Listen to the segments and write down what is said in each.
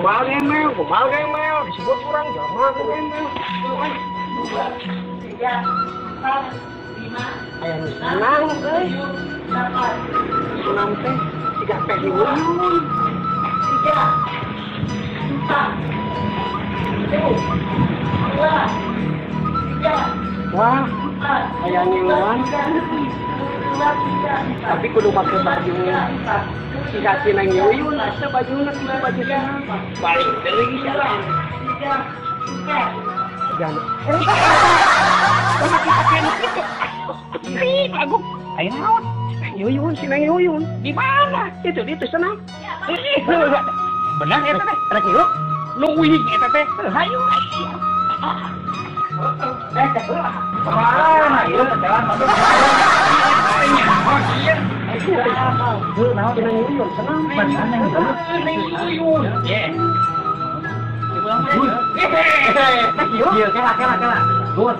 Gombal gembel, disebut kurang jelema gembel. 2, 3, 4, 5. Aya nu senang euy. 8. Senang teh siga teh yuyun. 3, 4, 1, 2, 3. Wah, aya ngiluan. Tapi kudu pake baju siga si Neng Yuyun, asa bajuna kitu baju senang. Balik deui sia. Jangan. Ih, bagus. Ayo naon? Neng Yuyun, si Neng Yuyun. Di mana? Itu dia senang. Benar eta teh. Rek ngilu. Leuwih eta teh. Hayu. Wah, ieu jalan masuk. Oh, iya. Naon Neng Yuyun senang. Benar Neng Yuyun. Ye. Iya, kela. Gun.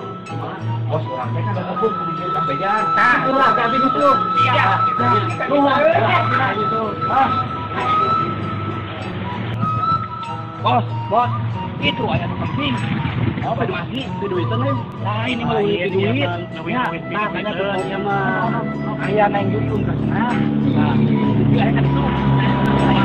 Bos orang teh kan kebun kudu sampeyan. Tah, ulah tapi gitu. Iya. Gitu. Bos, bos. Itu aya nu penting. Apa duit? Duitan euy. Lain ini mah duit. Ya, nah, tanya tuh ieu mah. Aya Neng Yuyun ka sana. Nah, aya kan itu. Ayo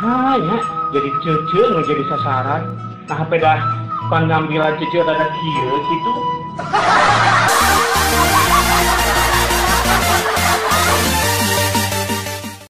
Nah, ya, jadi cece nggak jadi sasaran. Nah, pedah pengambilan cece ada kieu gitu.